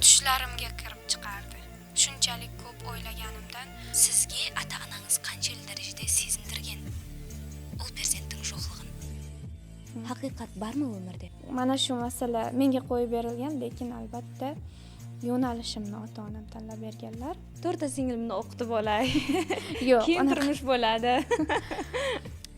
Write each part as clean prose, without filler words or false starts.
Tushlarimga kirib chiqardi. Shunchalik ko'p o'ylaganimdan. Sizga ата анаңыз қаншелі дәрежеде сезіндірген ұл перзенттің жоқлығын? Haqiqat bormi өмірде? Mana shu masala menga qo'yib berilgan, lekin albatta yo'nalishimni ota onam tanlab berganlar. To'rtta singlimni o'qitib olay. Yo'q, Keyin anaqa turmush bo'ladi.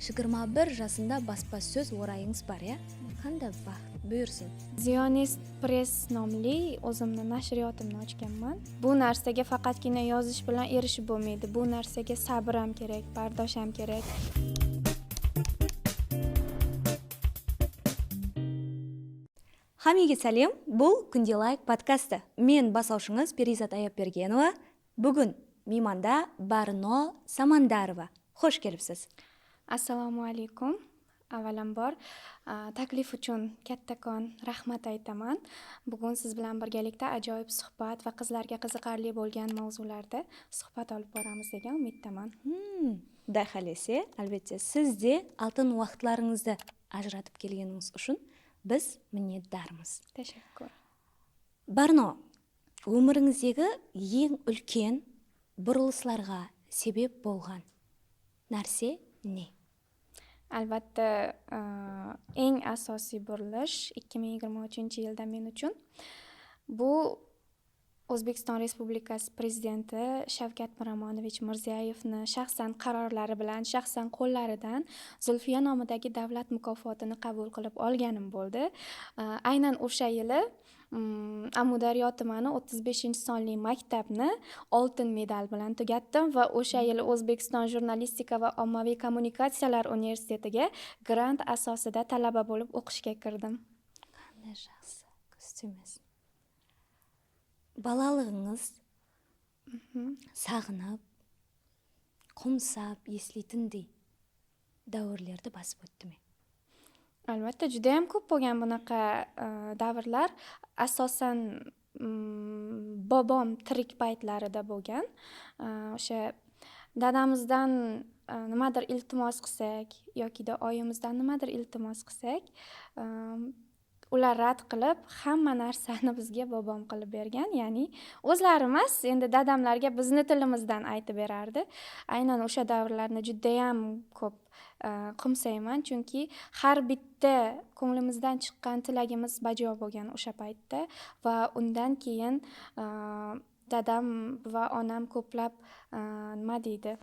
21 жасында баспасөз orayingiz bor, ya? Qanday baxt buyursin. Zionist Press nomli o'zimni nashriyotimni ochganman. Bu narsaga faqatgina yozish bilan erishib bo'lmaydi. Bu narsaga sabr ham kerak, bardosh ham kerak. Hammaga сәлем, бұл Күнде лайк подкасты. Мен басаушыңыз Перизат Аяпбергенова. Бүгін мейманда Барно Самандарова. Хош келіпсіз. Assalomu alaykum. Avvalambor taklif uchun kattakon rahmat aytaman. Bugun siz bilan birgalikda ajoyib suhbat va qizlarga qiziqarli bo'lgan mavzularda suhbat olib boramiz degan umiddaman. Құдай қаласа, әлбетте, сіз де алтын уақытларыңызды ажыратып келгеніңіз үшін біз minnatdormiz. Tashakkur. Барно, өміріңіздегі ең үлкен бұрылыстарға себеп болған нәрсе не? Albatta, eng asosiy burilish 2023-yilda men uchun bu O'zbekiston Respublikasi prezidenti Shavkat Miromonovich Mirziyoyevni shaxsan qarorlari bilan, shaxsan qo'llaridan Zulfiya nomidagi davlat mukofotini qabul qilib olganim bo'ldi. Aynan o'sha yili Amudaryo tumani 35-sonli maktabni oltin medal bilan tugatdim va o'sha yili O'zbekiston jurnalistika va ommaviy kommunikatsiyalar universitetiga grant asosida talaba bo'lib o'qishga kirdim. Qanday жақсы, көз тимесін. Балалығыңыз сағынып, құмсап еслейтіндей дәуірлерді басып өтті ме? Albatta, juda ham ko'p bo'lgan bunaqa davrlar. Asosan bobom tirik paytlarida bo'lgan. O'sha dadamizdan nimadir iltimos qilsak yokida oyimizdan nimadir iltimos qilsak, ular rad qilib, hamma narsani bizga bobom qilib bergan. Ya'ni o'zlari emas, endi dadamlarga bizni tilimizdan aytib berardi. Aynan o'sha davrlarni judayam ko'p qo'msayman, chunki har bitta ko'nglimizdan chiqqan tilagimiz bajo bo'lgan o'sha paytda va undan keyin dadam va onam ko'plab nima deydi,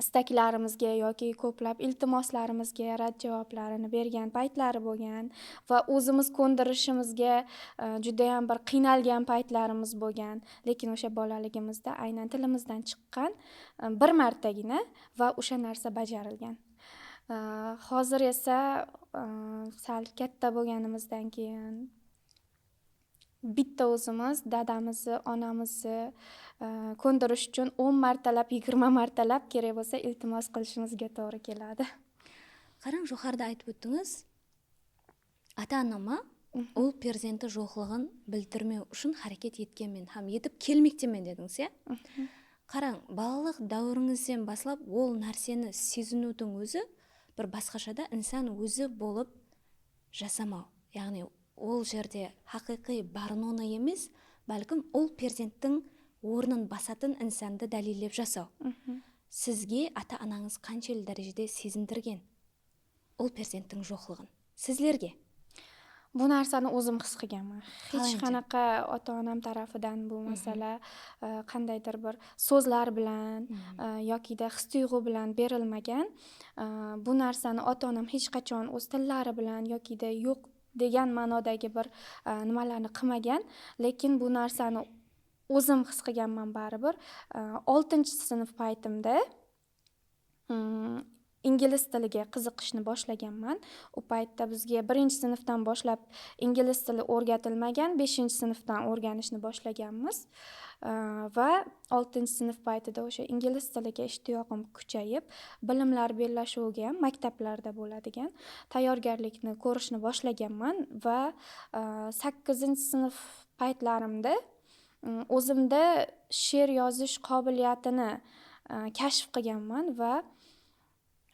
istaklarimizga yoki ko'plab iltimoslarimizga rad javoblarini bergan paytlari bo'lgan va o'zimiz ko'ndirishimizga judayam bir qiynalgan paytlarimiz bo'lgan. Lekin o'sha bolaligimizda aynan tilimizdan chiqqan bir martagina va o'sha narsa bajarilgan. Hozir esa sal katta bo'lganimizdan keyin bitta o'zimiz dadamizni, onamizni ko'ndirish uchun 10 martalab, 20 martalab kerak bo'lsa iltimos qilishimizga to'g'ri keladi. Qarang, жоғарыда айтып өттіңіз, ата-анама ұл перзенті жоқлығын білдірмеу үшін харекет еткенмен һәм етіп келмектемен дедіңіз, иә? Қараң, балалық дәуіріңізден баслап ол нәрсені сезінудің өзі бір басқашада инсан өзі болып жасамау. Яғни ол жерде хақиқи Барноны емес, бәлкім ол перзенттің орнын басатын инсанды дәлелдеп жасау. Сізге ата-анаңыз қаншелі дәрежеде сезіндірген ол перзенттің жоқлығын? Сіздерге? Bu narsani o'zim his qilganman. Hech Qalayincha? qanaqa ota-onam tarafidan bu masala qandaydir bir so'zlar bilan yokida his-tuyg'u bilan berilmagan. Bu narsani ota-onam hech qachon o'z tillari bilan yokida yo'q degan ma'nodagi bir nimalarni qilmagan, lekin bu narsani o'zim his qilganman baribir. 6-sinf paytimda ingliz tiliga qiziqishni boshlaganman. U paytda bizga 1-sinfdan boshlab ingliz tili o'rgatilmagan, 5-sinfdan o'rganishni boshlaganmiz. Va 6-sinf paytida o'sha ingliz tiliga ishtiyoqim kuchayib, bilimlar bellashuviga ham maktablarda bo'ladigan tayyorgarlikni ko'rishni boshlaganman va 8-sinf paytlarimda o'zimda she'r yozish qobiliyatini kashf qilganman va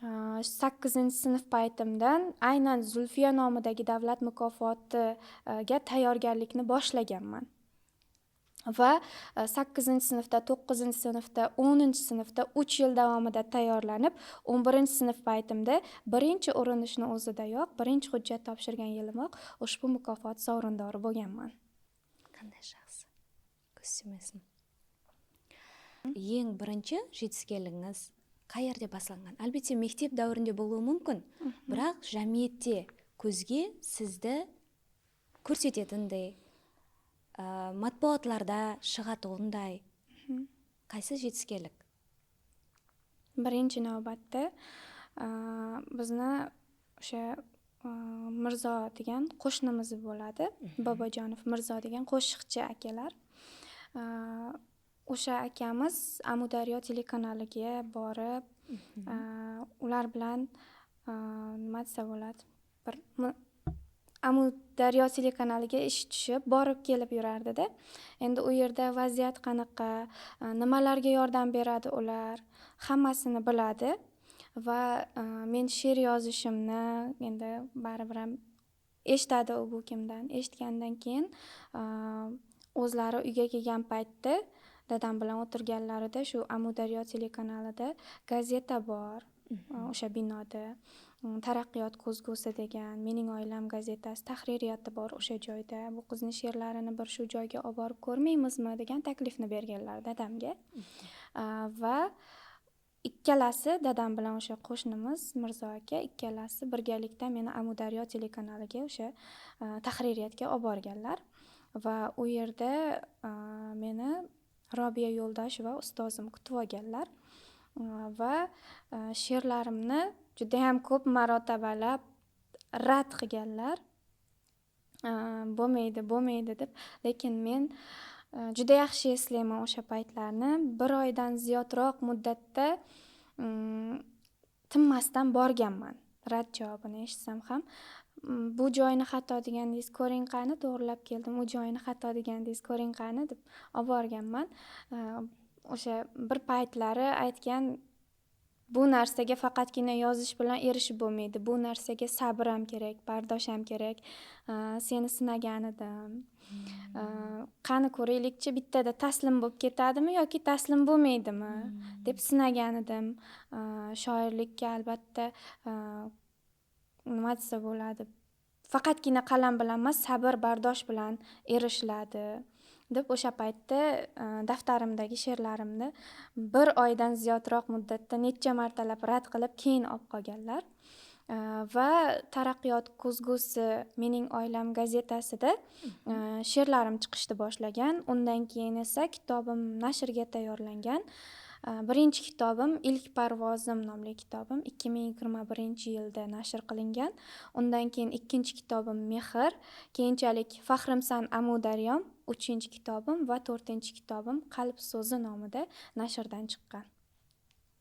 8-sinf paytimdan aynan Zulfiya nomidagi davlat mukofotiga tayyorgarlikni boshlaganman. Va 8-sinfda, 9-sinfda, 10-sinfda 3 yil davomida tayyorlanib, 11-sinf paytimda birinchi urinishni o'zidayoq, birinchi hujjat topshirgan yilimoq ushbu mukofot sovrindori bo'lganman. Қандай жақсы, көз тимесін. Ең бірінші жетіскенлігіңіз қай жерде басталған? Әлбетте, мектеп дәуірінде болуы мүмкін, бірақ жәмиетте көзге сізді көрсететіндей, матбуатларда шығатұғындай қайсы жетіскенлік? Birinchi navbatda bizni o'sha Mirzo degan qo'shnimiz bo'ladi. Bobojonov Mirzo degan qo'shiqchi akalar. O'sha akamiz Amudaryo telekanaliga borib, ular bilan, nima desa bo'ladi, bir Amudaryo telekanaliga ish tushib, borib kelib yurardida. Endi u yerda vaziyat qanaqa, nimalarga yordam beradi ular, hammasini biladi va men she'r yozishimni endi baribir ham eshitadi u bu kimdan. Eshitgandan keyin o'zlari uyga kelgan paytda dadam bilan o'tirganlarida shu Amudaryo telekanalida gazeta bor, o'sha binoda. Taraqqiyot ko'zgusi degan Mening oilam gazetasi tahririyati bor o'sha joyda. Bu qizni she'rlarini bir shu joyga olib borib ko'rmaymizmi degan taklifni berganlar dadamga. Va ikkalasi, dadam bilan o'sha qo'shnimiz Mirzo aka, ikkalasi birgalikda meni Amudaryo telekanaliga, o'sha tahririyatga olib borganlar va u yerda meni Robiya Yo'ldosheva ustozim kutib olganlar va she'rlarimni judayam ko'p marotabalab rad qilganlar, bo'lmaydi, bo'lmaydi deb. Lekin men juda yaxshi eslayman o'sha paytlarni, bir oydan ziyodroq muddatda tinmasdan borganman, rad javobini eshitsam ham. Bu joyini xato degandingiz, ko'ring qani, to'g'irlab keldim, u joyini xato degandingiz, ko'ring qani deb olib borganman. O'sha bir paytlari aytgan, bu narsaga faqatgina yozish bilan erishib bo'lmaydi, bu narsaga sabr ham kerak, bardosh ham kerak, seni sinagan edim, qani ko'raylikchi, bittada taslim bo'lib ketadimi yoki taslim bo'lmaydimi deb sinagan edim. Shoirlikka albatta, nima desa bo'ladi, faqatgina qalam bilan emas, sabr, bardosh bilan erishiladi deb o'sha paytda daftarimdagi she'rlarimni bir oydan ziyodroq muddatda necha martalab rad qilib, keyin olib qolganlar. Va Taraqqiyot ko'zgusi, Mening oilam gazetasida she'rlarim chiqishni boshlagan. Undan keyin esa kitobim nashrga tayyorlangan. Birinchi kitobim, Ilk parvozim nomli kitobim 2021-yilda nashr qilingan. Undan keyin ikkinchi kitobim Mehr, keyinchalik Faxrimsan Amudaryom uchinchi kitobim va to'rtinchi kitobim Qalb so'zi nomida nashrdan chiqqan.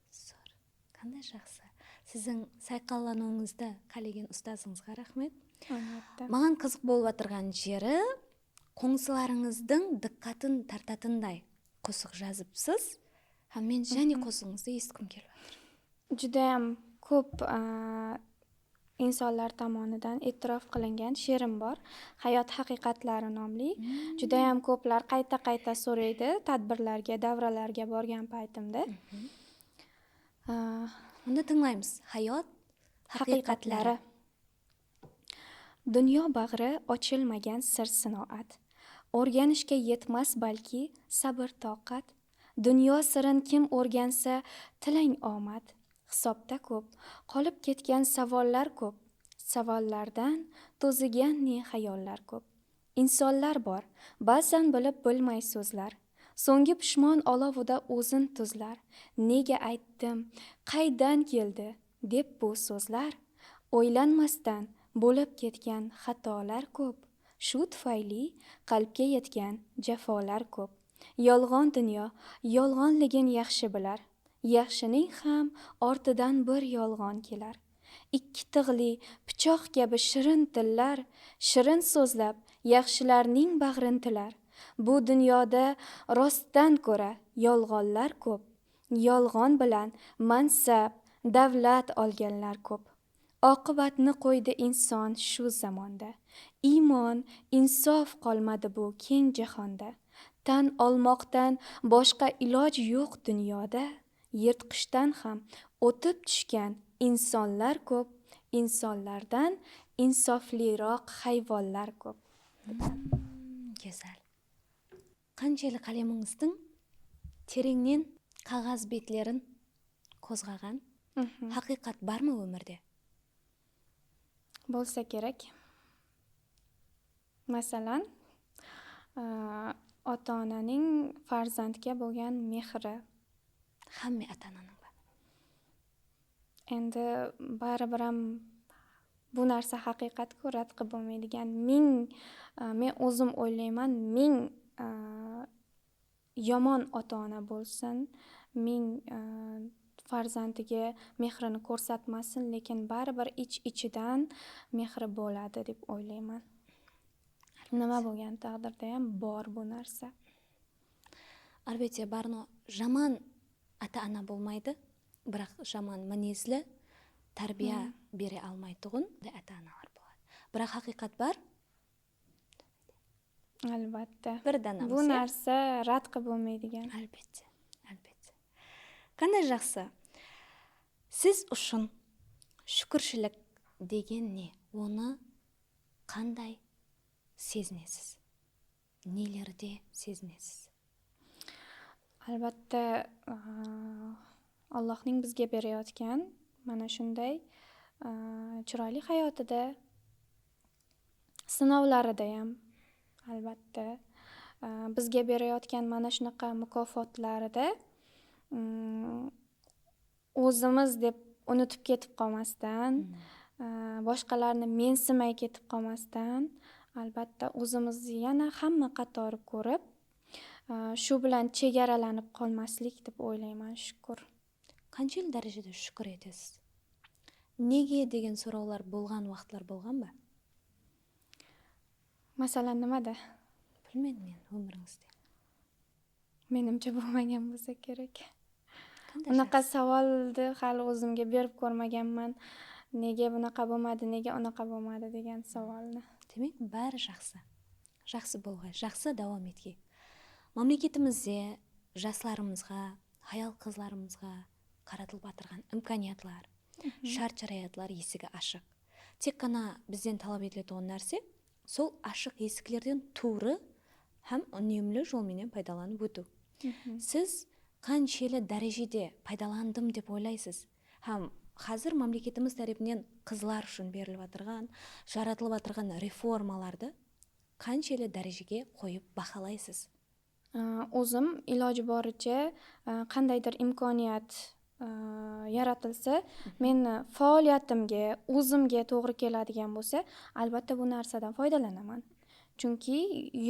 Zo'r, qanday жақсы. Сіздің сайқаллануыңызды қалеген ұстазыңызға рахмет. Albatta. Маған қызық болып отырған жері, қоңсыларыңыздың диққатын тартатындай қосық жазыпсыз. Һәм мен және қосығыңызды естігім келіп жатыр. Judayam ko'p insonlar tomonidan e'tirof qilingan she'rim bor, Hayot haqiqatlari nomli. Judayam ko'plar qayta qayta so'raydi tadbirlarga, davralarga borgan paytimda. Unda tinglaymiz. Hayot haqiqatlari. Dunyo bag'ri ochilmagan sir sinoat, o'rganishga yetmas balki sabr toqat. Dunyo sirin kim o'rgansa, tilang omad. Hisobda ko'p qolib ketgan savollar ko'p, savollardan to'zigan ne xayollar ko'p. Insonlar bor, ba'zan bilib bilmay so'zlar, so'nggi pushmon olovida o'zin tuzlar. Nega aytdim, qaydan keldi deb bu so'zlar, o'ylanmasdan bo'lib ketgan xatolar ko'p. Shu tufayli qalbga yetgan jafolar ko'p. Yolg'on dunyo yolg'onligin yaxshi bilar, yaxshining ham ortidan bir yolg'on kelar. Ikki tig'li pichoq kabi shirin tillar, shirin so'zlab yaxshilarning bag'rin tilar. Bu dunyoda rostdan ko'ra yolg'onlar ko'p, yolg'on bilan mansab, davlat olganlar ko'p. Oqibatni qo'ydi inson shu zamonda, iymon, insof qolmadi bu keng jahonda. Tan olmoqdan boshqa iloj yo'q dunyoda. Yirtqichdan ham o'tib tushgan insonlar ko'p, insonlardan insofliroq hayvonlar ko'p. Go'zal. Qanchalik qalamingizning terengнен қағаз бетлерін қозғаған haqiqat barmi өмірде? Bo'lsa kerak. Masalan, ota-onaning farzandga bo'lgan mehri. Hamma ota-onaning bor. Endi baribir ham bu narsa haqiqat-ku, rad qilib bo'lmaydigan. Men o'zim o'ylayman, ming yomon ota-ona bo'lsin, ming farzandiga mehrini ko'rsatmasin, lekin baribir ich-ichidan mehri bo'ladi deb o'ylayman. Nima bo'lgan taqdirda ham bor bu narsa. Albatta, barno жаман ата-ана болмайды, бірақ жаман мінезлі, тәрбие бере алмайтұғын ата-аналар болады. Бірақ haqiqat бар. Albatta. Bir danamiz, Bu narsa rad qilib bo'lmaydigan. Albatta, albatta. Qanday жақсы. Siz uchun shukurshilik деген не? Оны қандай сезінесіз? Нелерде сезінесіз? Albatta, Allohning bizga berayotgan mana shunday chiroyli hayotida, sinovlarida ham albatta bizga berayotgan mana shunaqa mukofotlarida o'zimiz deb unutib ketib qolmasdan, boshqalarni mensimay ketib qolmasdan, albatta o'zimizni yana hamma qatori ko'rib, shu bilan chegaralanib qolmaslik deb o'ylayman, shukur. Qanchalik darajada shukur etasiz? Nega degan so'rovlar bo'lgan vaqtlar bo'lganmi? Masalan, nimada? Bilmayman men, umringizda. Menimcha bo'lmagan bo'lsa kerak. Unaqa savolni hali o'zimga berib ko'rmaganman. Nega bunaqa bo'lmadi, nega unaqa bo'lmadi degan savolni. Demak, bari жақсы. Жақсы болғай, жақсы davom etgey. Мамлекетімізде жастарымызға, hayal-qizlarimizga qaratılıp atırған imkoniyatlar, шарт-шараятlar есігі ашық. Тек қана бізден талап етілетін нәрсе, сол ашық есіктерден туыры һәм үнемлі жолменен пайдаланып өту. Сіз қаншелі дәрежеде пайдаландым деп ойлайсыз? Һәм қазір мемлекетіміз тарапынан қызлар үшін беріліп атырған, жаратылып атырған реформаларды қаншелі дәрежеге қойып бақалайсыз? O'zim iloji boricha qandaydir imkoniyat yaratilsa, meni faoliyatimga, o'zimga to'g'ri keladigan bo'lsa, albatta bu narsadan foydalanaman. Chunki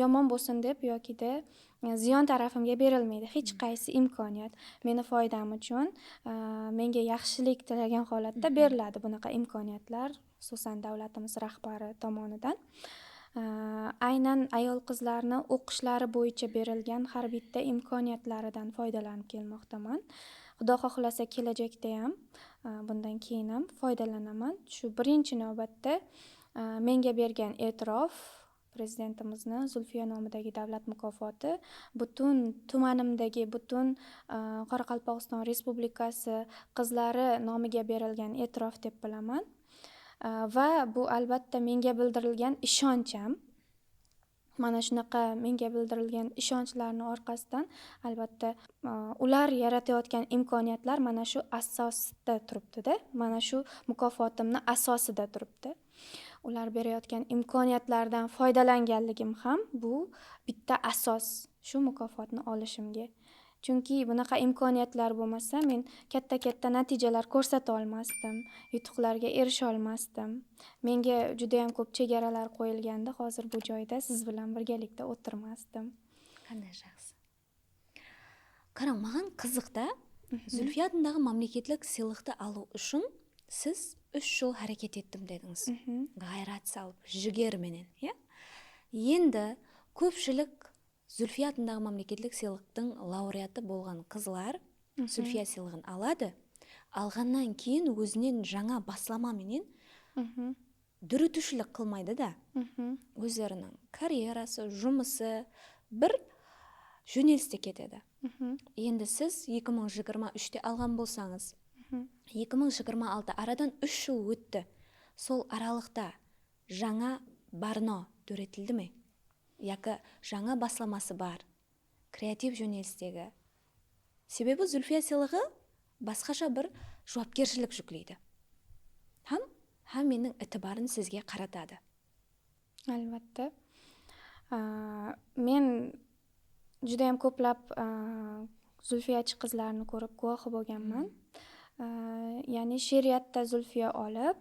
yomon bo'lsin deb yokida ziyon tarafimga berilmaydi hech qaysi imkoniyat. Meni foydam uchun, menga yaxshilik tilagan holatda beriladi bunaqa imkoniyatlar, xususan davlatimiz rahbari tomonidan. Aynan ayol qizlarni o'qishlari bo'yicha berilgan har bitta imkoniyatlaridan foydalanib kelmoqdaman. Xudo xohlasa kelajakda ham, bundan keyin ham foydalanaman. Shu birinchi navbatda menga bergan e'tirof, prezidentimizni Zulfiya nomidagi davlat mukofoti butun tumanimdagi, butun Qoraqalpog'iston Respublikasi qizlari nomiga berilgan e'tirof deb bilaman. Va bu albatta menga bildirilgan ishonch ham. Mana shunaqa menga bildirilgan ishonchlarni orqasidan albatta ular yaratayotgan imkoniyatlar mana shu asosda turibdi-da, mana shu mukofotimni asosida turibdi. Ular berayotgan imkoniyatlardan foydalanganligim ham bu bitta asos shu mukofotni olishimga. Chunki bunaqa imkoniyatlar bo'lmasa, men katta-katta natijalar ko'rsata olmasdim, yutuqlarga erisha olmasdim. Menga juda ham ko'p chegaralar qo'yilganda, hozir bu joyda siz bilan birgalikda o'tirmasdim. Qanday shaxs? Qarang, маған qiziq-da, Zulfiya adындағы мемлекеттік сыйлықты алу үшін сіз 3 жыл харекет еттім дедіңіз. Ғайрат салып, жігерменен, иә? Енді көпшілік Зүлфия атындағы мемлекеттік сыйлықтың лауреаты болған қызлар Зүлфия сыйлығын алады. Алғаннан кейін өзінен жаңа баслама менен dөрөтүшілік қылмайды да. Өздерінің карьерасы, жұмысы бір Жөнелісте кетеді. Енді сіз 2023-те алған болсаңыз, 2026, арадан 3 жыл өтті. Сол аралықта жаңа Барно döretildi ме? Яки жаңа басламасы бар креатив жөнелістегі? Себебі Зүлфия сыйлығы басқаша бір жауапкершілік жүклейді һәм һәмменің ітібарын сізге қаратады. Albatta. Men judayam ko'plab zulfiyachi qizlarni ko'rib guvohi bo'lganman. Ya'ni she'riyatda zulfiya olib,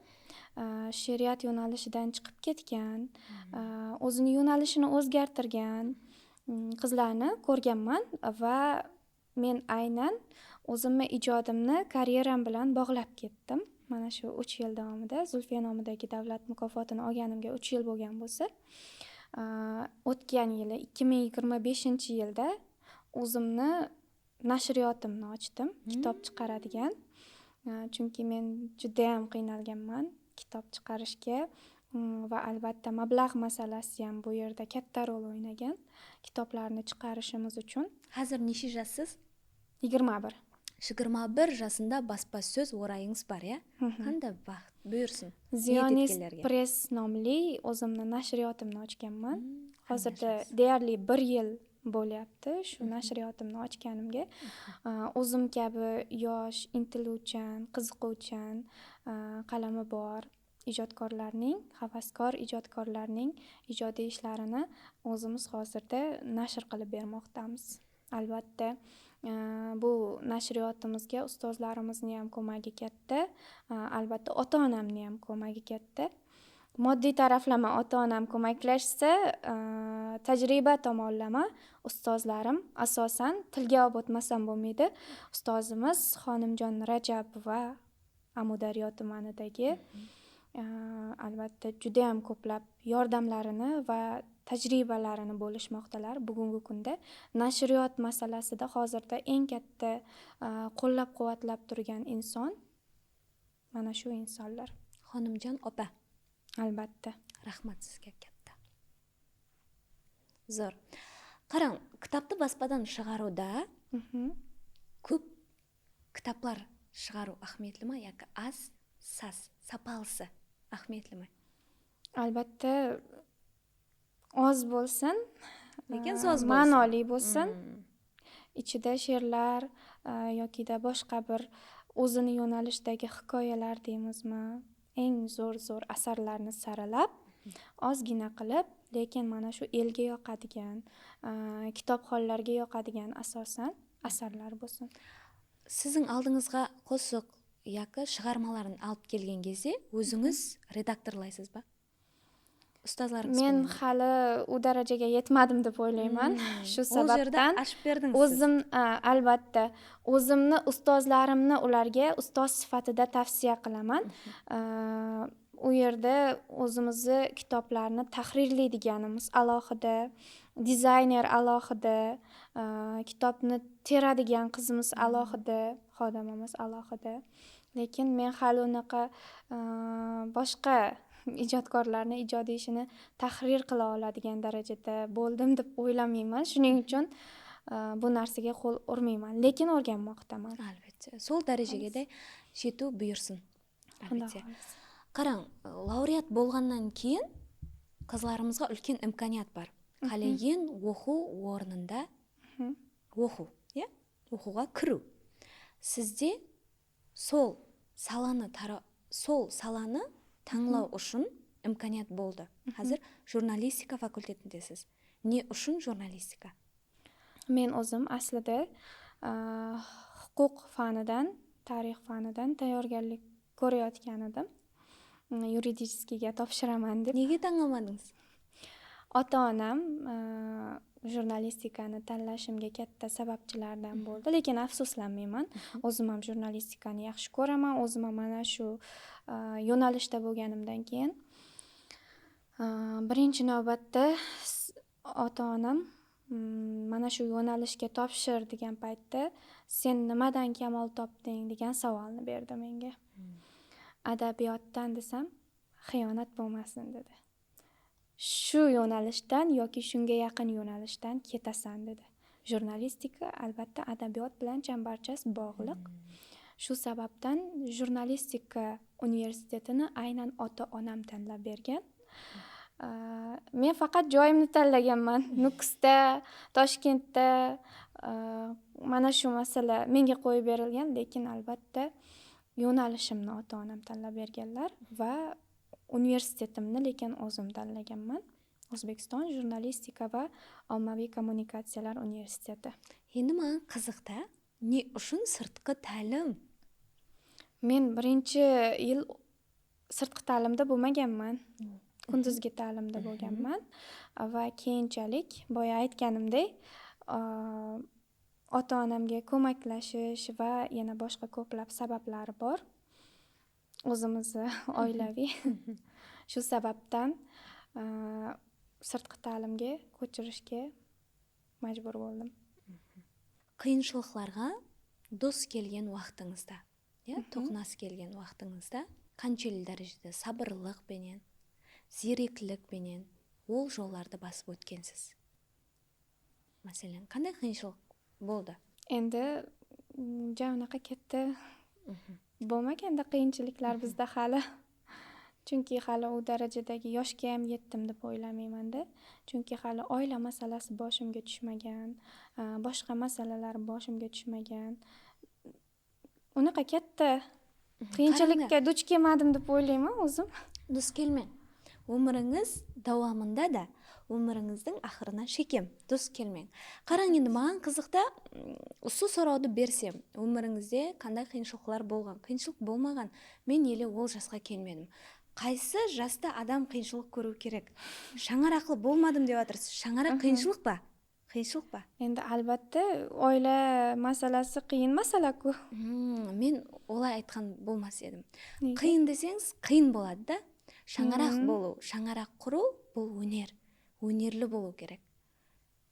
she'riyat yo'nalishidan chiqib ketgan, o'zini yo'nalishini o'zgartirgan qizlarni ko'rganman va men aynan o'zimni ijodimni karyeram bilan bog'lab ketdim. Mana shu 3 yil davomida Zulfiya nomidagi davlat mukofotini olganimga 3 yil bo'lgan bo'lsa, o'tgan yili, 2025-yilda o'zimni nashriyotimni ochdim, kitob chiqaradigan. Chunki men judayam qiynalganman kitob chiqarishga va albatta mablag' masalasi ham bu yerda katta rol o'ynagan kitoblarni chiqarishimiz uchun. Қазір неше жассыз? 21. 21 жасында баспасөз орайыңыз бар, иә? Қандай бақыт, бұйырсын. Zionist Press nomli o'zimni nashriyotimni ochganman. Hozirda deyarli 1 yil bo'lyapti shu nashriyotimni ochganimga. O'zim kabi yosh, intiluvchan, qiziquvchan, qalami bor ijodkorlarning, havaskor ijodkorlarning ijodiy ishlarini o'zimiz hozirda nashr qilib bermoqdamiz. Albatta, bu nashriyotimizga ustozlarimizni ham ko'magi katta, albatta ota-onamni ham ko'magi katta. Moddiy taraflama ota-onam ko'maklashsa, tajriba tomonlama ustozlarim, asosan tilga olib o'tmasam bo'lmaydi. Ustozimiz Xonimjon Rajabova Amudaryo tumanidagi, albatta juda ham ko'plab yordamlarini va tajribalarini bo'lishmoqdalar bugungi kunda. Nashriyot masalasida hozirda eng katta qo'llab-quvvatlab turgan inson mana shu insonlar. Xonimjon opa. Albatta. Rahmat sizga katta. Zo'r. Qarang, kitapты баспадан шығаруда көп кітаплар шығару әһмиетлі ма яки аз, саз, сапалысы әһмиетлі ме? Albatta oz bo'lsin, lekin soz bo'lsin, ma'noli bo'lsin. Ichida she'rlar yokida boshqa bir o'zini yo'nalishdagi hikoyalar deymizmi, eng zo'r-zo'r asarlarni saralab, ozgina qilib, lekin mana shu elga yoqadigan, kitobxonlarga yoqadigan asosan asarlar bo'lsin. Сіздің алдыңызға қосық яки шығармаларын алып келген кезде өзіңіз редакторлайсыз ба? Ұстазларыңыз? Men hali u darajaga yetmadim deb o'ylayman. Shu sababdan ashib berdingiz. O'zim albatta o'zimni ustozlarimni ularga ustoz sifatida tavsiya qilaman. U yerda o'zimizni kitoblarni tahrirlaydiganimiz alohida, dizayner alohida, kitobni teradigan qizimiz alohida, xodimimiz alohida. Lekin men hali unaqa boshqa ijodkorlarni ijodiy ishini tahrir qila oladigan darajada bo'ldim deb o'ylamayman. Shuning uchun bu narsaga qo'l urmayman, lekin o'rganmoqdaman. Albatta, sol darajaga da жету бұйырсын. Albatta. Qarang, laureat bo'lgandan keyin qizlarimizga ulkan imkoniyat bor. Қалеген оқу орнында оқу, иә? Оқуға кіру. Сізде сол саланы таңлау үшін имканият болды. Қазір журналистика факультетіндесіз. Не үшін журналистика? Men o'zim aslida huquq fanidan, tarix fanidan tayyorgarlik ko'rayotgan edim. Yuridическийga topshiraman deb. Nega tanlamadingiz? Ota-onam jurnalistikani tanlashimga katta sababchilardan bo'ldi, lekin afsuslanmayman. O'zim ham jurnalistikani yaxshi ko'raman, o'zim ham mana shu yo'nalishda bo'lganimdan keyin birinchi navbatda ota-onam mana shu yo'nalishga topshir degan paytda sen nimadan kamol topding degan savolni berdi menga. Adabiyotdan desam, xiyonat bo'lmasin dedi. Shu yo'nalishdan yoki shunga yaqin yo'nalishdan ketasan dedi. Jurnalistika albatta adabiyot bilan chambarchas bog'liq. Shu sababdan jurnalistika universitetini aynan ota-onam tanlab bergan. Men faqat joyimni tanlaganman. Nukusda, Toshkentda mana shu masala menga qo'yib berilgan, lekin albatta yo'nalishimni ota-onam tanlab berganlar va universitetimni lekin o'zim tanlaganman. O'zbekiston jurnalistika va ommaviy kommunikatsiyalar universiteti. Endi menga qiziqda, ne uchun sirtqi ta'lim? Men birinchi yil sirtqi ta'limda bo'lmaganman. Kunduzgi ta'limda bo'lganman va keyinchalik boya aytganimdek, ota-onamga ko'maklashish va yana boshqa ko'plab sabablari bor. O'zimizni oilaviy. Shu sababdan sirtqi ta'limga ko'chirishga majbur bo'ldim. Qiyinchiliklarga dus kelgan vaqtingizda, ya, to'qnas kelgan vaqtingizda qanchalik darajada sabrlilik bilan, ziyraklik bilan ol jollarni bosib o'tgansiz? Masalan, qanday qiyinchilik bo'ldi? Endi ja unaqa katta bo'lmaganda qiyinchiliklar bizda hali. Chunki hali u darajadagi yoshga ham yetdim deb o'ylamaymanda. Chunki hali oila masalasi boshimga tushmagan, boshqa masalalar boshimga tushmagan. Unaqa katta qiyinchilikka duch kelmadim deb o'ylayman o'zim. Dus kelmang. Өміріңіз davomida da, өміріңіздің ақырына шекем dus kelmang. Qarang, endi маған qiziqda, usı so'rovni bersem, өміріңізде қандай қиыншылықтар болған, қиыншылық болмаған, мен еле ол жасқа келмедім. Қайсы жаста адам қиыншылық көру керек? Шаңырақлы болмадым деп жатырсыз. Шаңырақ қиыншылық па? Қиыншылық па? Endi albatta oila masalasi qiyin masala-ku. Мен олай айтқан болмас едім. Қиын десеңіз, қиын болады да. Шаңырақ болу, шаңырақ құру бұл өнер. Өнерлі болу керек.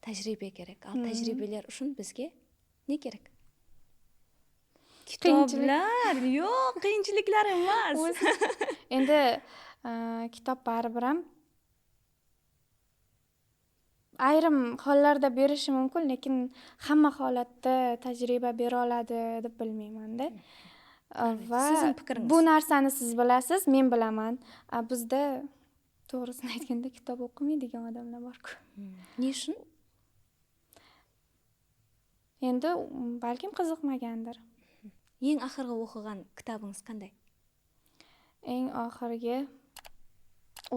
Тәжірибе керек. Ал тәжірибелер үшін бізге не керек? Kitoblar, yo'q, qiyinchiliklar emas. Endi kitob baribir ham ayrim hollarda berishi mumkin, lekin hamma holatda tajriba bera oladi deb bilmayman-da. Va sizning fikringiz? Bu narsani siz bilasiz, men bilaman. Bizda to'g'risini aytganda kitob o'qimaydigan odamlar bor-ku. Ne uchun? Endi balkim qiziqmagandir. Eng oxirgi o'qigan kitobingiz qanday? Eng oxirgi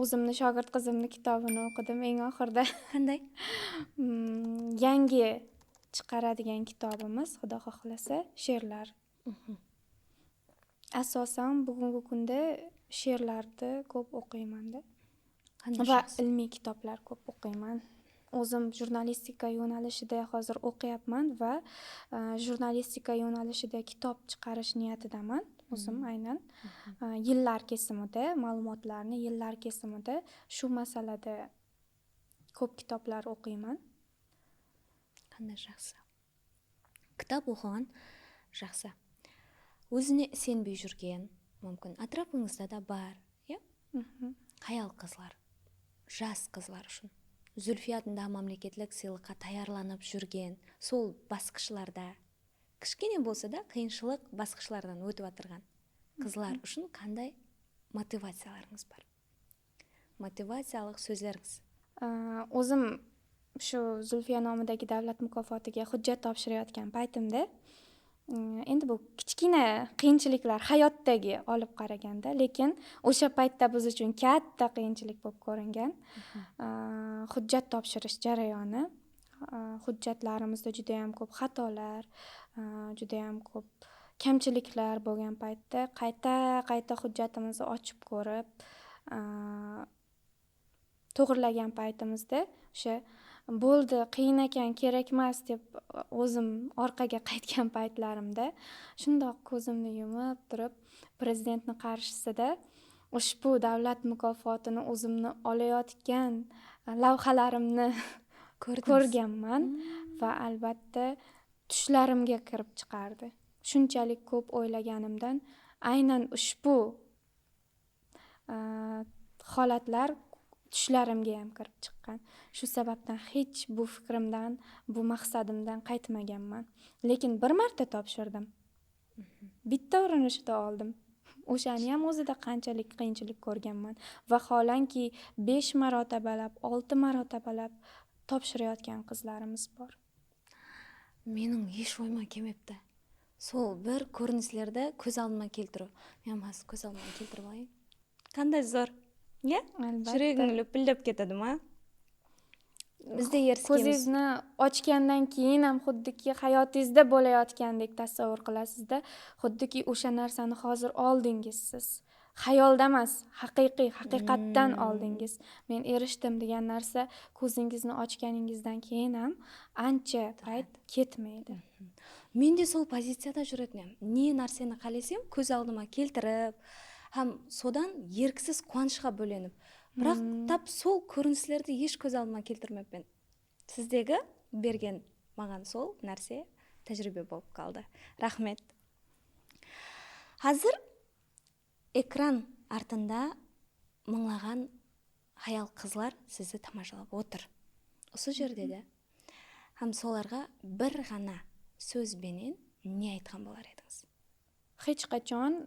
o'zimni shogird qizimni kitobini o'qidim eng oxirida. Qanday? Yangi chiqaradigan kitobimiz, Xudo xohlasa, she'rlar. Asosan bugungi kunda she'rlarni ko'p o'qiyman-da. Va ilmiy kitoblar ko'p o'qiyman. O'zim jurnalistika yo'nalishida hozir o'qiyapman va jurnalistika yo'nalishida kitob chiqarish niyatidaman. O'zim aynan yillar kesimida, ma'lumotlarni yillar kesimida shu masalada ko'p kitoblar o'qiyman. Qanday yaxshi. Kitob o'qigan yaxshi. O'zine isenmay yurgan mumkin. Atrofingizda da bor, ya? Hayol qizlar, жас qizlar uchun Zulfiya atындағы мемлекеттік сыйлыққа tayyorlanib жүрген сол басқышларда кішкене болса да қиыншылық басқышлардан өтіп отырған қызлар үшін қандай мотивацияларыңыз бар? Мотивациялық сөздеріңіз. O'zim shu Zulfiya nomidagi davlat mukofotiga hujjat topshirayotgan paytimda, endi bu kichkina qiyinchiliklar hayotdagi olib qaraganda, lekin o'sha paytda biz uchun katta qiyinchilik bo'lib ko'ringan. Hujjat topshirish jarayoni, hujjatlarimizda juda ham ko'p xatolar, juda ham ko'p kamchiliklar bo'lgan paytda qayta-qayta hujjatimizni ochib ko'rib, to'g'rilagan paytimizda o'sha bo'ldi, qiyin ekan, kerak emas deb o'zim orqaga qaytgan paytlarimda shundoq ko'zimni yumib turib prezidentni qarshisida ushbu davlat mukofotini o'zimni olayotgan lavhalarimni ko'rganman va albatta tushlarimga kirib chiqardi. Shunchalik ko'p o'ylaganimdan aynan ushbu holatlar Tushlarimga ham kirib chiqqan. Shu sababdan hech bu fikrimdan, bu maqsadimdan qaytmaganman. Lekin bir marta topshirdim. Bitta urinishda oldim. O'shani ham o'zida qanchalik qiyinchilik ko'rganman. Vaholanki 5 marotabalab, 6 marotabalab topshirayotgan qizlarimiz bor. Менің еш ойыма келмепті. Сол бір көріністерді көз алдыма келтіру. Мен қазір көз алдыма келтіріп алайын. Qanday zo'r, iya? Albatta. Yuraging lupillab ketadimi? Biz de erskimiz. Ko'zingizni ochgandan keyin ham xuddiki hayotingizda bo'layotgandek tasavvur qilasizda, xuddiki o'sha narsani hozir oldingiz siz. Xayolda emas, haqiqiy, haqiqatdan oldingiz. Men erishdim degan narsa ko'zingizni ochganingizdan keyin ham ancha payt ketmaydi. Мен де сол позицияда жүретін едім. Не нәрсені қалесем, көз алдыма келтіріп, һәм содан еріксіз қуанышқа бөленіп. Бірақ тап сол көріністерді еш көз алдыма келтірмеппін. Сіздегі берген маған сол нәрсе тәжірибе болып қалды. Рахмет. Қазір экран артында мыңлаған хаял қызлар сізді тамашалап отыр. Осы жерде де һәм соларға бір ғана сөзбенен не айтқан болар едіңіз? Hech qachon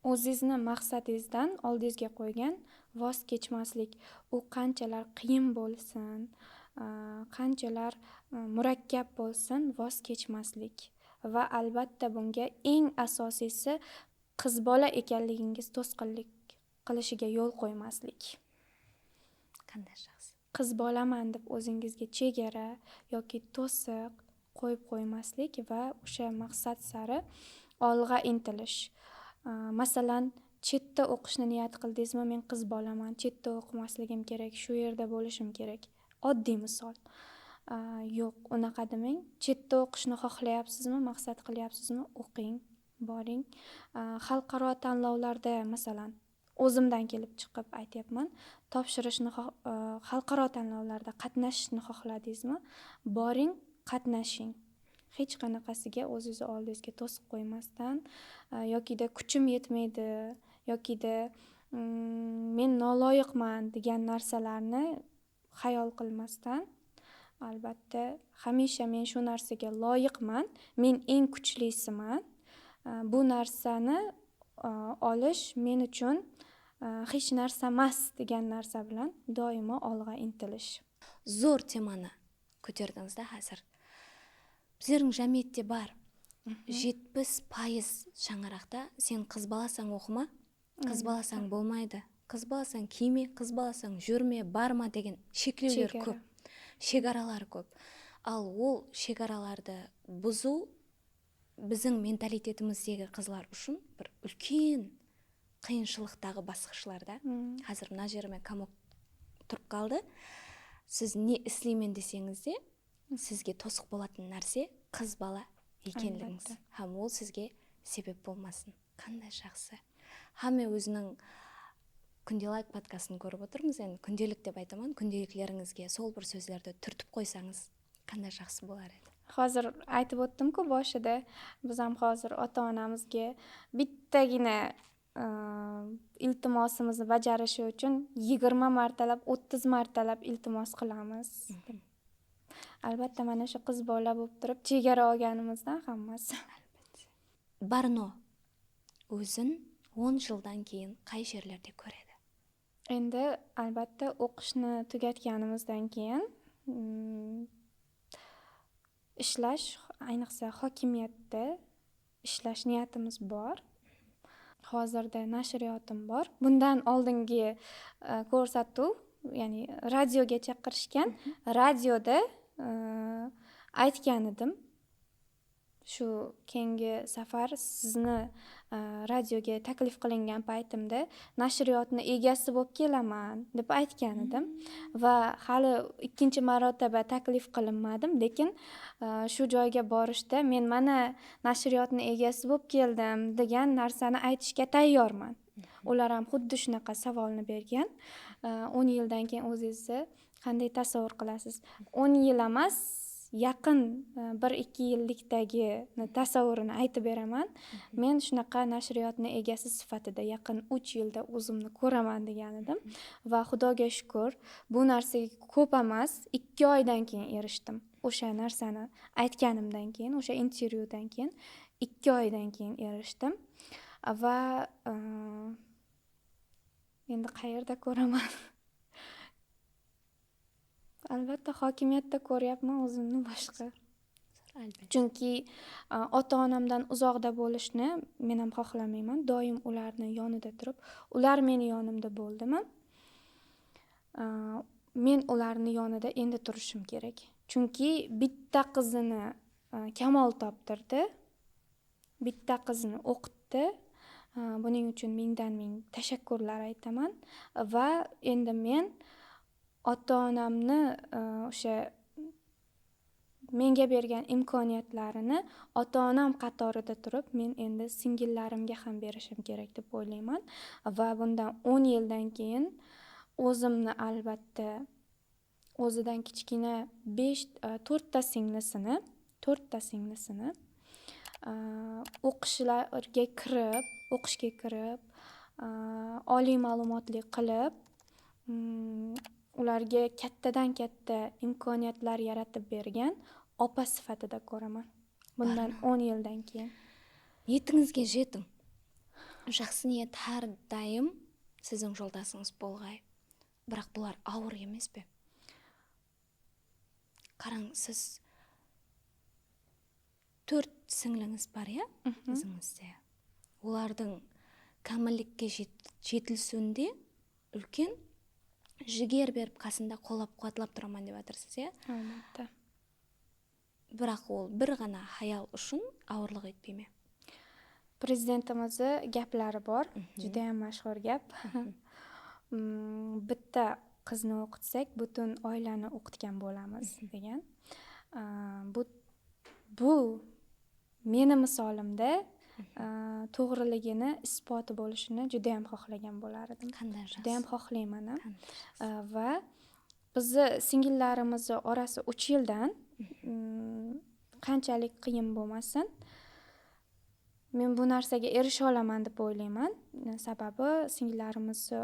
o'zingizni maqsadingizdan oldingizga qo'ygan voz kechmaslik. U qanchalar qiyin bo'lsin, qanchalar murakkab bo'lsin, voz kechmaslik. Va albatta bunga eng asosiysi qiz bola ekanligingiz to'sqinlik qilishiga yo'l qo'ymaslik. Qanday shaxs? Qiz bolaman deb o'zingizga chegara yoki to'siq qo'yib qo'ymaslik va o'sha maqsad sari olg'a intilish. Masalan, chetda o'qishni niyat qildingizmi, men qiz bolaman, chetda o'qimasligim kerak, shu yerda bo'lishim kerak. Oddiy misol. Yo'q, unaqa demang. Chetda o'qishni xohlayapsizmi, maqsad qilyapsizmi, o'qing, boring. Xalqaro tanlovlarda, masalan, o'zimdan kelib chiqib aytyapman, topshirishni xalqaro tanlovlarda qatnashishni xohladingizmi, boring, qatnashing. Hech qanaqasiga o'zingizni oldingizga to'siq qo'ymasdan, yokida kuchim yetmaydi, yokida men noloyiqman degan narsalarni xayol qilmasdan, albatta hamisha men shu narsaga loyiqman, men eng kuchlisiman. Bu narsani olish men uchun hech narsa emas degan narsa bilan doimo olg'a intilish. Zo'r temani ko'tardingiz-da hozir. Біздердің jáмиетте бар. 70% шаңырақта сен қыз баласаң оқыма, қыз баласаң болмайды, қыз баласаң киме, қыз баласаң жүрме, барма деген шектеулер Шекара. көп, шекаралар көп. Ал ол шекараларды бұзу біздің менталитетіміздегі қызлар үшін бір үлкен қиыншылықтағы басқышлар да. Қазір мына жеріме комок тұрып қалды. Сіз не істеймін десеңіз де, сізге тосық болатын нәрсе қыз бала екендігіңіз. Әлбетте. Һәм ол сізге себеп болмасын. Қандай жақсы. Һәм мен өзінің Күнделік подкастын көріп отырмыз. Енді күнделік деп айтамын, күнделіктеріңізге сол бір сөздерді түртіп қойсаңыз, қандай жақсы болар еді. Hozir aytib o'tdim-ku boshida, biz ham hozir ota-onamizga bittagina iltimosimizni bajarishi uchun 20 martalab, 30 martalab iltimos qilamiz. Albatta mana shu qiz bola bo'lib turib chegara olganimizdan hammasi. Albatta. Barno o'zin 10 жылдан keyin qay yerlarda ko'radi? Endi albatta o'qishni tugatganimizdan keyin ishlash, ayniqsa hokimiyatda ishlash niyatimiz bor. Hozirda nashriyotim bor. Bundan oldingi ko'rsatuv, ya'ni radioga chaqirishgan, radioda aytgan edim. Shu keyingi safar sizni radioga taklif qilingan paytimda nashriyotni egasi bo'lib kelaman deb aytgan edim. Va hali ikkinchi marotaba taklif qilinmadim, lekin shu joyga borishda men mana nashriyotni egasi bo'lib keldim degan narsani aytishga tayyorman. Ular ham xuddi shunaqa savolni bergan. 10 yildan keyin o'zingizni qanday tasavvur qilasiz? 10 yil emas, Yaqin 1-2 yillikdagi tasavvurini aytib beraman. Men shunaqa nashriyotni egasi sifatida yaqin 3 yilda o'zimni ko'raman degan edim va Xudoga shukur, bu narsaga ko'p emas, 2 oydan keyin erishdim. O'sha narsani aytganimdan keyin, o'sha intervyudan keyin 2 oydan keyin erishdim va endi qayerda ko'raman? Albatta hokimiyatda ko'ryapman o'zimni boshqa. Albatta. Chunki ota-onamdan uzoqda bo'lishni men ham xohlamayman. Doim ularni yonida turib, ular meni yonimda bo'ldimi? Men ularni yonida endi turishim kerak. Chunki bitta qizini kamol toptirdi, bitta qizini o'qitdi. Buning uchun mingdan ming tashakkurlar aytaman va endi men ota-onamni o'sha menga bergan imkoniyatlarini ota-onam qatorida turib, men endi singillarimga ham berishim kerak deb o'ylayman va bundan 10 yildan keyin o'zimni albatta o'zidan kichkina 4 ta singlisini, 4 ta singlisini o'qishlarga kirib, o'qishga kirib, oliy ma'lumotli qilib, ularga kattadan katta imkoniyatlar yaratib bergan opa sifatida ko'raman. Bundan 10 yildan keyin. Ниетіңізге жетің. Жақсы ниет әрдайым сіздің жолдасыңыз болғай. Бірақ бұлар ауыр емес пе? Қараң, сіз 4 сіңліңіз бар, иә? Өзіңізде. Олардың кәмілдікке жетілсуінде үлкен жігер беріп, қасында қолдап қуатлап тұраман деп жатырсыз, иә? Albatta. Бірақ ол бір ғана хаял үшін ауырлық етпей ме? Prezidentimizni gaplari bor, juda ham mashhur gap. Bitta qizni o'qitsak, butun oilani o'qitgan bo'lamiz degan. Bu meni misolimda to'g'riligini isboti bo'lishini juda ham xohlagan bo'lar edim. Qanday Juda ham xohlayman ham. Qanday Va bizni singillarimizni orasi 3 yildan, qanchalik qiyin bo'lmasin, men bu narsaga erisha olaman deb o'ylayman. Sababi singillarimizni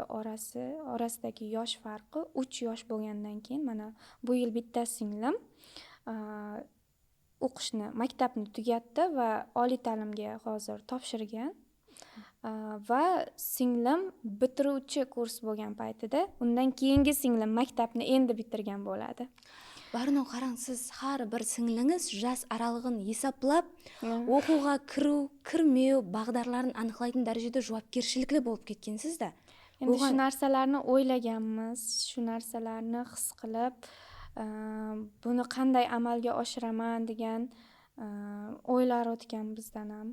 orasidagi yosh farqi 3 yosh bo'lgandan keyin mana bu yil bitta singlim o'qishni, maktabni tugatdi va oliy ta'limga hozir topshirgan. Va singlim bitiruvchi kurs bo'lgan paytida undan keyingi singlim maktabni endi bitirgan bo'ladi. Барыно қараң, сіз har бір сіңліңіз жас аралығын есаплап, оқуға кіру, кірмеу бағдарларын анықлайтын дәрежеде жауапкершіліклі болып кеткенсіз да. Endi shu narsalarni o'ylaganmiz, shu narsalarni his qilib, buni qanday amalga oshiraman degan o'ylar o'tgan bizdan ham.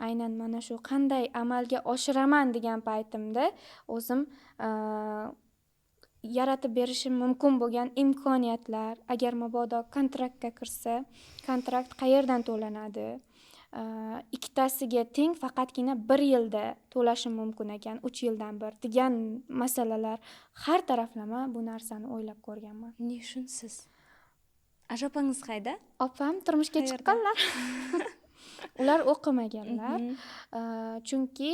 Aynan mana shu qanday amalga oshiraman degan paytimda o'zim yaratib berishim mumkin bo'lgan imkoniyatlar, agar mabodo kontraktga kirsa, kontrakt qayerdan to'lanadi? Ikkitasiga teng faqatgina 1 yilda to'lashim mumkin ekan, 3 yildan bir degan masalalar har taraflama bu narsani o'ylab ko'rganman. Ne uchun siz? Ajopangiz qayda? Opam turmushga Qayerda? chiqqanlar. Ular o'qimaganlar. Chunki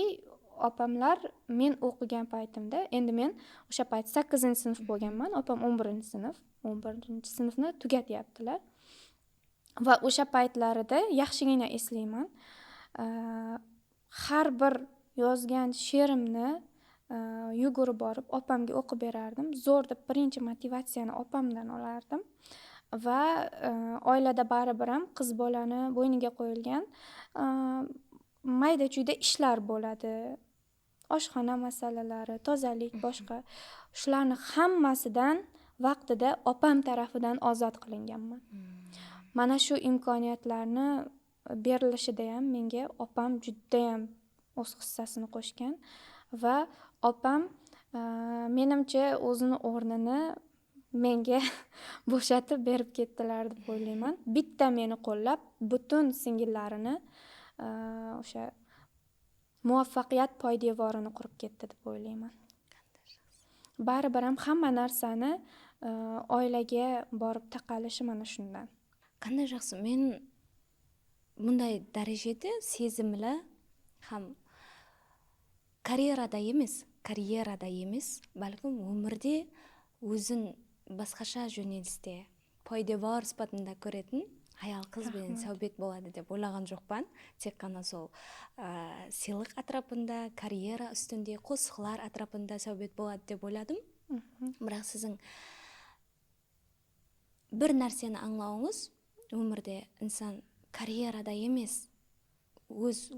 opamlar men o'qigan paytimda, endi men o'sha payt 8-sinf bo'lganman, opam 11-sinf, 11-sinfni tugatyaptilar. Va o'sha paytlarida yaxshigina eslayman. Har bir yozgan she'rimni yugurib borib opamga o'qib berardim. Zo'r deb birinchi motivatsiyani opamdan olardim. Va oilada baribir ham qiz bolani bo'yniga qo'yilgan mayda-chuyda ishlar bo'ladi. Oshxona masalalari, tozalik, boshqa. Shularni hammasidan vaqtida opam tarafidan ozod qilinganman. Mana shu imkoniyatlarni berilishida ham menga opam judayam o'z hissasini qo'shgan va opam menimcha o'zini o'rnini menga bo'shatib berib ketdilar deb o'ylayman. Bitta meni qo'llab, butun singillarini o'sha muvaffaqiyat poydevorini qurib ketdi deb o'ylayman. Baribir ham hamma narsani oilaga borib taqalishi mana shundan. Qanday жақсы. Мен мұндай дәрежеде сезімлі һәм карьерада емес, бәлкім өмірде өзін басқаша жөнелісте пойдевор сипатында көретін аял қыз бенен сәубет болады деп ойлаған жоқпан. Тек қана сол сыйлық атырапында, карьера үстінде, қосықлар атырапында сәубет болады деп ойладым. Бірақ сіздің бір нәрсені аңлауыңыз, өмірде инсан карьерада емес, өз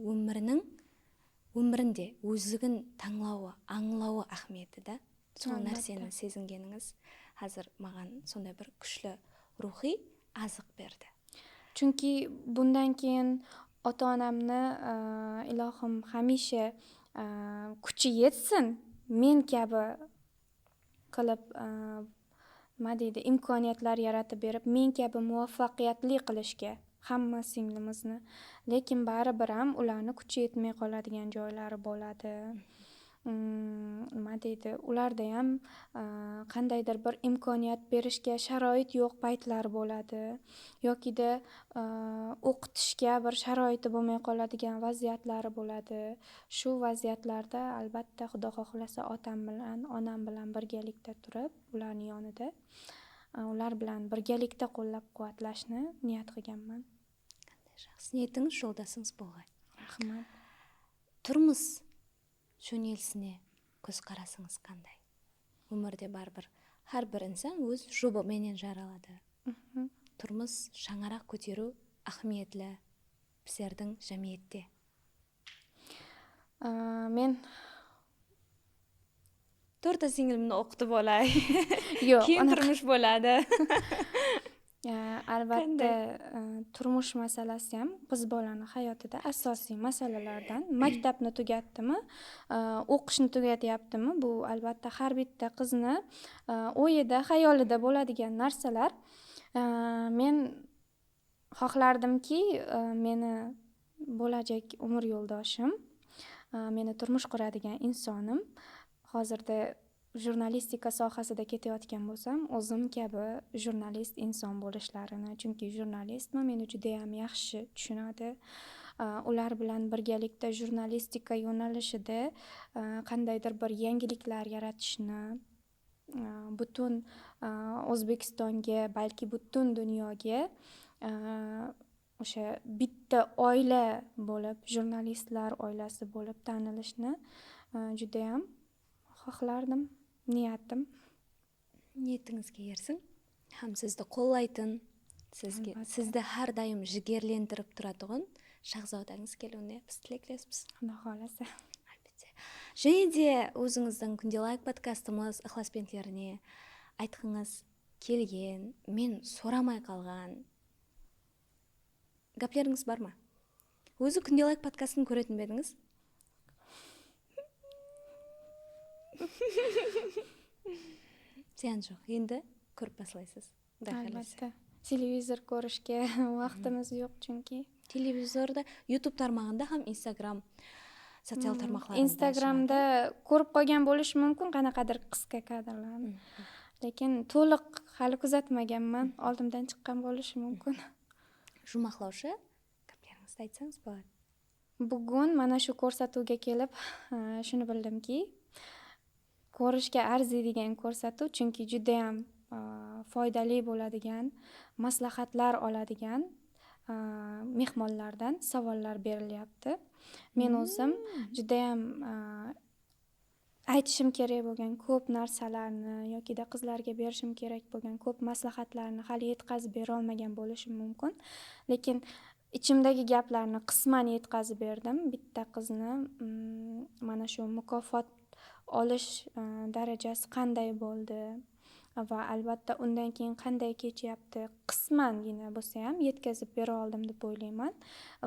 өмірінде өздігін таңлауы, аңлауы ахметі да. Сол нәрсені сезінгеніңіз қазір маған сондай бір күшлі рухи азық берді. Chunki bundan keyin ota-onamni ilohim hamisha kuchi yetsin, men kabi qilib nima deydi, imkoniyatlar yaratib berib, men kabi muvaffaqiyatli qilishga hamma singlimizni. Lekin baribir ham ularni kuchi yetmay qoladigan joylari bo'ladi. Nima deydi, ularda ham qandaydir bir imkoniyat berishga sharoit yo'q paytlar bo'ladi, yokida o'qitishga bir sharoiti bo'lmay qoladigan vaziyatlari bo'ladi. Shu vaziyatlarda albatta Xudo xohlasa otam bilan, onam bilan birgalikda turib, ularning yonida, ular bilan birgalikda qo'llab-quvvatlashni niyat qilganman. Qanday yaxshi niyatingiz, yo'ldashingiz bo'lg'ay. Rahmat. Turmush жөнелісіне көзқарасыңыз қандай? Өмірде барбір har bir inson o'z жұбы менен жаралады. Тұрмыс, шаңырақ көтеру ахмиетлі біздердің жәмиетте. Мен to'rtta singlimni o'qitib olay. Yo'q, keyin turmush bo'ladi. Albatta, turmush masalasi ham qiz bolani hayotida asosiy masalalardan. Maktabni tugatdimi, o'qishni tugatyaptimi, bu albatta har bitta qizni o'yida, xayolida bo'ladigan narsalar. Men xohlardimki, meni bo'lajak umr yo'ldoshim, meni turmush quradigan insonim hozirda jurnalistika sohasida ketayotgan bo'lsam, o'zim kabi jurnalist inson bo'lishlarini, chunki jurnalistman, meni juda ham yaxshi tushunadi. Ular bilan birgalikda jurnalistika yo'nalishida qandaydir bir yangiliklar yaratishni, butun O'zbekistonga, balki butun dunyoga o'sha bitta oila bo'lib, jurnalistlar oilasi bo'lib tanilishni juda ham xohlardim. Niyatim. Ниетіңізге ерсін. Һәм сізді қолдайтын, сізді әрдайым жігерлентеріп тұратұғын шахзадаңыз келуіне біз тілектеспіз. Құдай қаласа. Әлбетте. Және де өзіңіздің Күнде лайк подкастымыз ықыласпендеріне айтқыңыз келген, мен сұрамай қалған гәплеріңіз бар ма? Өзі Күнде лайк подкастын көретін бе едіңіз? Зиян жоқ, енді көріп басылайсыз. Albatta. Televizor ko'rishga vaqtimiz yo'q chunki. Televizorda, YouTube tarmog'ida ham, Instagram sotsial tarmoqlarida. Instagramda ko'rib qolgan bo'lishi mumkin qanaqadir qisqa kadrlarni. Lekin to'liq hali kuzatmaganman, oldimdan chiqqan bo'lishi mumkin. Jumaqlovchi gaplaringizni aytsangiz bo'ladi. Bugun mana shu ko'rsatuvga kelib shuni bildimki, ko'rishga arziydigan ko'rsatuv, chunki juda ham foydali bo'ladigan, maslahatlar oladigan mehmonlardan savollar berilyapti. Men o'zim juda ham aytishim kerak bo'lgan ko'p narsalarni yokida qizlarga berishim kerak bo'lgan ko'p maslahatlarni hali yetkazib bera olmagan bo'lishim mumkin. Lekin ichimdagi gaplarni qisman yetkazib berdim. Bitta qizni mana shu mukofot olish darajasi qanday bo'ldi va albatta undan keyin qanday kechyapti, qismangina bo'lsa ham yetkazib bera oldim deb o'ylayman.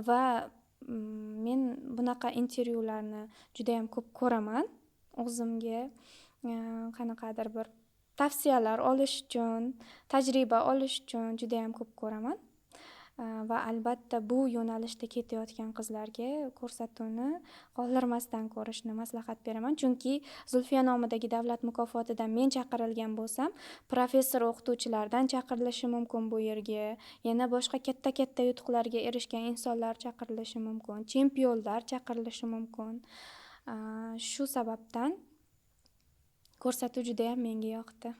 Va men bunaqa intervyularni juda ham ko'p ko'raman. O'zimga qanaqadir bir tavsiyalar olish uchun, tajriba olish uchun juda ham ko'p ko'raman. Va albatta bu yo'nalishda ketayotgan qizlarga ko'rsatuvni qoldirmasdan ko'rishni maslahat beraman, chunki Zulfiya nomidagi davlat mukofotidan men chaqirilgan bo'lsam, professor o'qituvchilardan chaqirilishi mumkin bu yerga, yana boshqa katta katta yutuqlarga erishgan insonlar chaqirilishi mumkin, chempionlar chaqirilishi mumkin. Shu sababdan ko'rsatuv judayam menga yoqdi.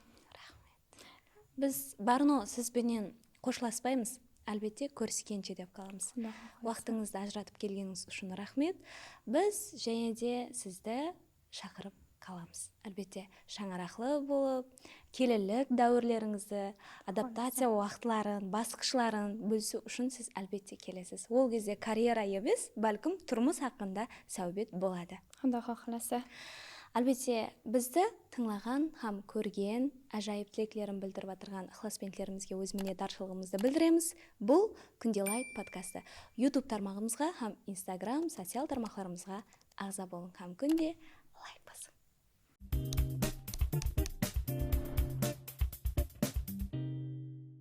Biz, Barno, siz benen xo'shlashmaymiz, albatta, ko'rishguncha deb qolamiz. Xudo xohlasa. Vaqtingizni ajratib kelganingiz uchun rahmat. Biz және де сізді шақырып қаламыз, әлбетте, шаңырақлы болып, келінлік дәуірлеріңізді, адаптация уақытларын, басқышларын бөлісу үшін сіз, әлбетте, келесіз. Ол кезде карьера емес, бәлкім, тұрмыс хақында сәубет болады. Xudo xohlasa. Әлбетте, бізді тыңлаған һәм көрген, ажайып тілектерін білдіріп отырған ықыласбендтерімізге өз minnatdorchiligimizni білдіреміз. Бұл Күнде лайк подкасты. YouTube тармағымызға һәм Instagram социал тармақларымызға ағза болың һәм күнде лайк басың.